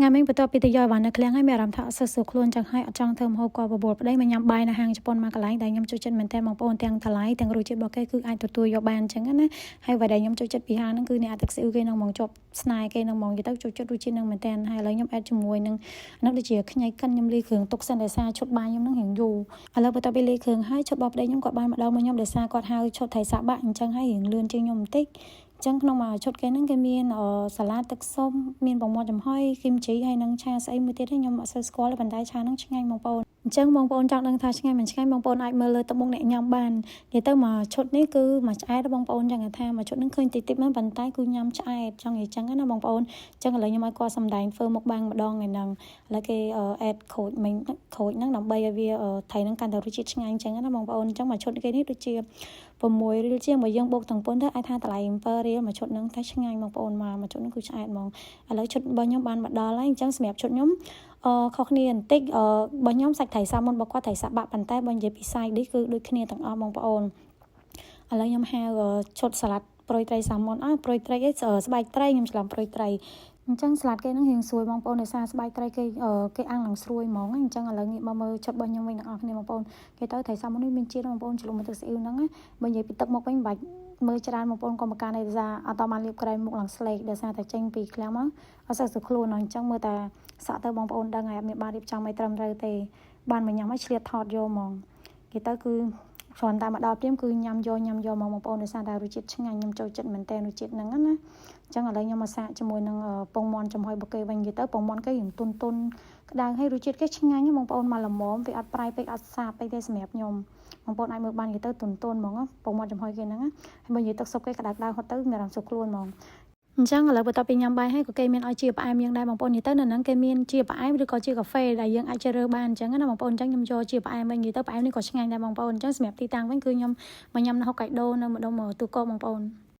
ថ្ងៃមិញបន្ទាប់ពីទៅយកអីវ៉ាន់នៅឃ្លាំងហើយមានអារម្មណ៍ថាអត់សូវស្រួលខ្លួនចឹងហើយអត់ចង់ធ្វើម្ហូបក៏បបួលប្តីមកញ៉ាំបាយនៅហាងជប៉ុនមកកន្លែងដែលខ្ញុំចូលចិត្តមែនទែនបងប្អូនទាំងតម្លៃទាំងរសជាតិរបស់គេគឺអាចទទួលយកបានចឹងណាហើយអ្វីដែលខ្ញុំចូលចិត្តពីហាងហ្នឹងគឺអ្នកទឹកស៊ីអ៊ូគេនឹងហ្មងជាប់ស្នេហ៍គេនឹងហ្មងនិយាយទៅចូលចិត្តរសជាតិហ្នឹងមែនទែនហើយឥឡូវខ្ញុំ add ជាមួយនឹងហ្នឹងដូចជាខ្ញីកិនខ្ញុំលាយគ្រឿងទុកសិនដោយសារឈុតបាយខ្ញុំហ្នឹងរៀងយូរឥឡូវបន្ទាប់ពីលាយគ្រឿងហើយឈុតរបស់ប្តីខ្ញុំគាត់បានមកដល់មកខ្ញុំដោយសារគាត់ហៅឈុតត្រីសាបាក់អញ្ចឹងហើយរៀងលឿនជាងខ្ញុំបន្តិចចឹងក្នុងមួយឈុតគេហ្នឹងគេមានសាឡាត់ទឹកស៊ុបមានពងមាន់ចំហុយគីមជីហើយនិងឆាស្អីមួយទៀតខ្ញុំអត់សូវស្គាល់ទេប៉ុន្តែឆាហ្នឹងឆ្ងាញ់បងប្អូនអញ្ចឹងបងប្អូនចង់ដឹងថាឆ្ងាញ់មិនឆ្ងាញ់បងប្អូនអាចមើលលើទឹកមុខអ្នកញ៉ាំបាននិយាយទៅមួយឈុតនេះគឺមួយឆ្អែតបងប្អូនចឹងថាមួយឈុតហ្នឹងឃើញតិចតិចមែនប៉ុន្តែគឺញ៉ាំឆ្អែតចង់និយាយចឹងណាបងប្អូនអញ្ចឹងឥឡូវខ្ញុំឲ្យគាត់សម្ដែងធ្វើមុខបាំងម្ដងថ្ងៃហ្នឹងឥឡូវគេអេតក្រូចមិញក្រូចហ្នឹងដើម្បីឲ្យវាត្រីហ្នឹងកាន់តែរសជាតិឆ្ងាញ់ចឹងណាបងប្អូនអញ្ចឹងមួយឈុតគេនេះដូចជា6រៀលជាងបើយើងបូកទាំងពន្ធទៅអាចថាតម្លៃ7រៀលមួយឈុតហ្នឹងតែឆ្ងាញ់បងប្អូនមកមួយឈុតហ្នឹងគឺឆ្អែតហ្មងឥឡូវឈុតរបស់ខ្ញុំបានមកដល់ហើយអញ្ចឹងសម្រាប់ឈុតខ្ញុំអឺខុសគ្នាបន្តិចអឺរបស់ខ្ញុំសាច់ត្រីសាមុនរបស់គាត់ត្រីសាបាក់ប៉ុន្តែបើនិយាយពី side នេះគឺដូចគ្នាទាំងអស់បងប្អូនឥឡូវខ្ញុំហៅឈុតសាឡាត់ប្រុយត្រីសាមុនអើប្រុយត្រីអីស្បែកត្រីខ្ញុំច្រឡំប្រុយត្រីអញ្ចឹងស្លាតគេហ្នឹងរៀងស្រួយបងប្អូនដោយសារស្បែកត្រីគេគេអាំងឡើងស្រួយហ្មងអញ្ចឹងឥឡូវងាកមកមើលឈុតរបស់ខ្ញុំវិញទាំងអស់គ្នាបងប្អូនគេទៅត្រីសាមុននេះមានជាតិបងប្អូនជ្រលក់មួយទឹកស៊ីអ៊ីវហ្នឹងណាបើនិយាយពីទឹកមុខវិញមិនបាច់មើលច្រើនបងប្អូនកុំប្រកាន់ទេដោយសារអត់តបានលាបក្រែមមុខឡើងស្លេកដោយសារតែចេញពីឃ្លាំងមកអត់សូវស្រួលខ្លួនអញ្ចឹងមើលតែសក់ទៅបងប្អូនដឹងហើយអត់មានបានរៀបចំអីត្រឹមត្រូវទេបានមកញ៉ាំឲ្យឆ្លៀតថតយកហ្មងគេទៅគឺគ្រាន់តែមកដល់ព្រាមគឺញ៉ាំយកញ៉ាំយកមកបងប្អូនដោយសារតែរសជាតិឆ្ងាញ់ខ្ញុំចូលចិត្តមែនតើរសជាតិហ្នឹងណាអញ្ចឹងឥឡូវខ្ញុំមកសាកជាមួយនឹងពងមាន់ចំហុយរបស់គេវិញនិយាយទៅពងមាន់គេរៀងទុនទុនក្តៅហើយរសជាតិគេឆ្ងាញ់បងប្អូនមកល្មមវាអត់ប្រៃពេកអត់សាបពេកទេសម្រាប់ខ្ញុំបងប្អូនអាចមើលបាននិយាយទៅទុនទុនហ្មងពងមាន់ចំហុយគេហ្នឹងហើយបើនិយាយទឹកស៊ុបគេក្តៅក្តៅហត់ទៅមានអារម្មណ៍សុខខ្លួនហ្មងអញ្ចឹងឥឡូវបន្ទាប់ពីញ៉ាំបាយហើយក៏គេមានឲ្យជាផ្អែមយើងដែរបងប្អូននិយាយទៅនៅហ្នឹងគេមានជាផ្អែមឬក៏ជាកាហ្វេដែលយើងអាចជ្រើសរើសបានអញ្ចឹងណាបងប្អូនអញ្ចឹងខ្ញុំយកជាផ្អែមវិញនិយាយទៅផ្អែមនេះក៏ឆ្ងាញ់ដែរបងប្អូនអញ្ចឹងសម្រាប់ទីតាំងវិញគឺខ្ញុំមកញ៉ាំនៅហុកកៃដូនៅម្ដុំទូកោបងប្អូន។